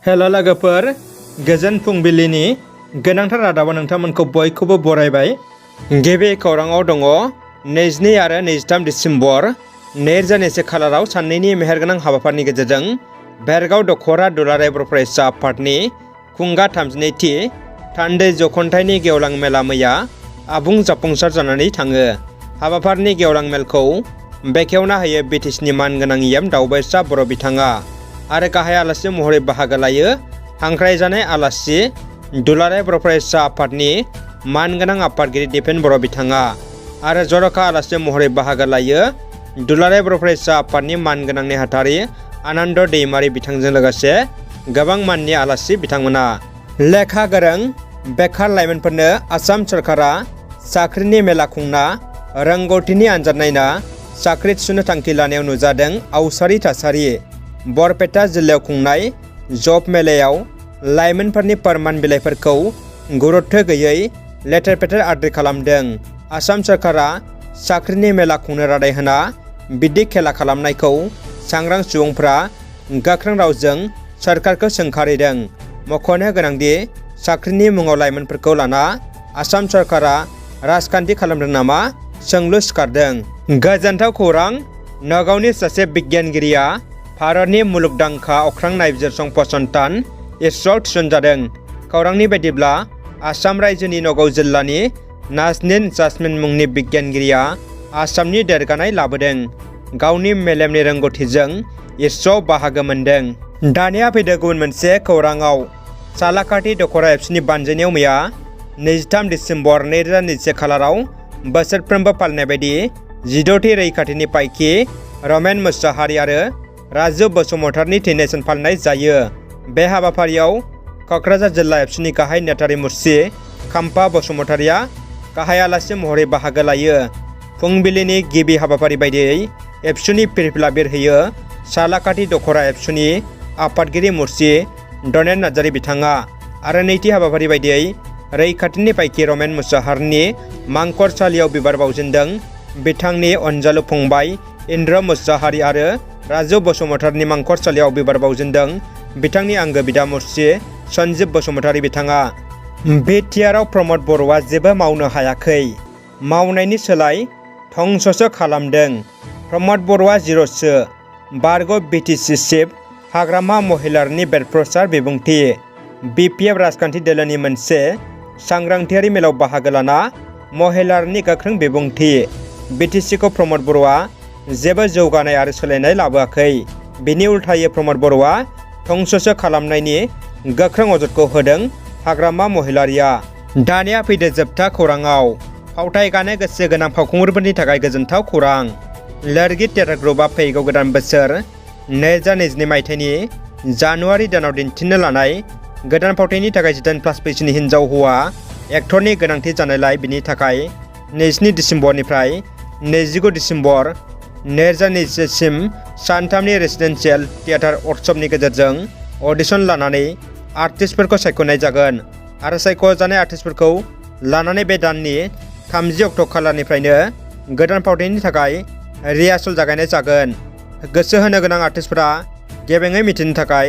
Hello लोगोफोर, गोजोन फुंबिलिनि गोनांथार रादाबा नोंथांमोनखौ बयखौबो बरायबाय। गिबि खौराङाव दङ 22 आरो 23 डिसेम्बर 2022 खालाराव साननैनि मेहेरगोनां हाबाफारिनि गेजेरजों बेरगाव दख'रा दुलाराय बर' फरायसा आफादनि खुंगा 32थि थान्दै जख'न्थाइनि गेवलां मेला मैया आबुं जाफुंसार जानानै थाङो। हाबाफारिनि गेवलां मेलखौ बेखेवना होयो बिटिसिनि मानगोनां इएम दावबायसा बर' बिथाङा आरो गाहाय आलासि महरै बाहागो लायो हांख्रायजानाय आलासि दुलाराय बर' फरायसा आफादनि मानगोनां आफादगिरि दिपेन बर' बिथाङा आरो जर'खा आलासि महरै बाहागो लायो दुलाराय बर' फरायसा आफादनि मानगोनां नेहाथारि आनन्द दैमारि बिथांजों लोगोसे गोबां माननि आलासि बिथांमोना। लेखा गोरों बेखार लाइमोनफोरनो आसाम सरकारा साख्रिनि मेला खुंना रोंगौथिनि आनजाद नायना साख्रि थिसननो थांखि लानायाव नुजादों आवसारि थासारि। बरपेटा जिल्लायाव खुंनाय जब मेलायाव लाइमोनफोरनि फोरमान बिलाइफोरखौ गुरुत्व गैयै लेथेर फेथेर आद्रि खालामदों। आसाम सरकारा साख्रिनि मेला खुंनो रादाय होना बिदि खेला खालामनायखौ सांग्रां सुबुंफ्रा गोख्रों रावजों सरकारखौ सोंखारिदों। मख'नो गोनांदि साख्रिनि मुङाव लाइमोनफोरखौ लाना आसाम सरकारा राजखान्थि खालामदों नामा सोंलु सिखारदों। गोजोनथाव खौरां, नगावनि सासे बिगियानगिरिया भारतनि मुलुगदांखा अख्रां नायबिजिरसं फसंथान इसर'आव थिसनजादों। खौरांनि बायदिब्ला आसाम रायजोनि नगाव जिल्लानि नाजनीन जास्मिन मुंनि बिगियानगिरिया आसामनि देरगानाय लाबोदों। गावनि मेलेमनि रोंगौथिजों इसर'आव बाहागो मोनदों। दानिया फैदो गुबुन मोनसे खौराङाव। सालाकाथि दख'रा एबसुनि बानजायनायाव मैया 23 डिसेम्बर 2021 खालाराव बोसोरफ्रोमबो फालिनाय बायदि 16थि रैखाथिनि पाइखि रमेन मुसाहारि आरो राजु बसुमतारिनि थैनाय सान फालिनाय जायो। बे हाबाफारियाव क'क्राझार जिल्ला एबसुनि गाहाय नेहाथारि मुरसि खाम्फा बसुमतारिया गाहाय आलासि महरै बाहागो लायो। फुंबिलिनि गिबि हाबाफारि बायदियै एबसुनि फिरफिला बिरहोयो सालाकाथि दख'रा एबसुनि आफादगिरि मुरसि डनेन नार्जारि बिथाङा आरो नैथि हाबाफारि बायदियै रैखाथिनि पाइखि रमेन मुसाहारिनि मांखरसालियाव बिबार बावजेनदों बिथांनि अनजालु फंबाय इन्द्र मुसाहारि आरो राजु बसुमतारिनि मांखरसालियाव बिबार बावजेनदों बिथांनि आंगो बिदा मुरसि सन्जिब बसुमतारि बिथाङा। बिटिआरआव प्रमद बर'आ जेबो मावनो हायाखै, मावनायनि सोलाय धंससो खालामदों। प्रमद बर'आ जिर'सो बारग' बिटिसि चिफ हाग्रामा महिलारनि बेरफ्रसार बिबुंथि। बिपिएफ राजखान्थि दोलोनि मोनसे सांग्रांथियारि मेलाव बाहागो लाना महिलारनि गोख्रों बिबुंथि। बिटिसिखौ प्रमद बर'आ जेबो जौगानाय आरो सोलायनाय लाबोआखै। बिनि उल्थायै प्रमद बर'आ धंससो खालामनायनि गोख्रों अजदखौ होदों हाग्रामा महिलारिया। दानिया फैदो जोबथा खौराङाव। फावथाय गानो गोसो गोनां फावखुंगुरफोरनि थाखाय गोजोनथाव खौरां। लोरगि थियेटार ग्रुपआ फैगौ गोदान बोसोर 2022 मायथाइनि जानुवारि दानाव दिन्थिनो लानाय गोदान फावथायनि थाखाय 18+ बैसोनि हिनजाव हौवा एक्टरनि गोनांथि जानायलाय बिनि थाखाय 27 डिसेम्बरनिफ्राय 29 डिसेम्बर 2022 सिम सानथामनि रेसिडेन्सियेल थियेटार वर्कशपनि गेजेरजों अडिशन लानानै आर्टिस्टफोरखौ सायख'नाय जागोन आरो सायख'जानाय आर्टिस्टफोरखौ लानानै बे दाननि 30 अक्ट' खालारनिफ्रायनो गोदान फावथायनि थाखाय रिहार्सेल जागायनाय जागोन। गोसो होनो गोनां आर्टिस्टफोरा गेबेङै मिथिनो थाखाय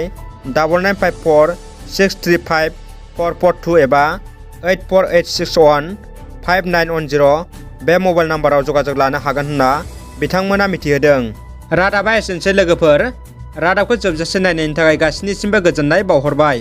9954635442 एबा 8486159110 बे मबाइल नाम्बाराव जगाजग लानो हागोन होनना बिथांमोना मिथिहोदों। रादाबा एसेनोसै लोगोफोर। रादाबखौ जोबजासे नायनायनि थाखाय गासैनिसिमबो गोजोननाय बावहरबाय।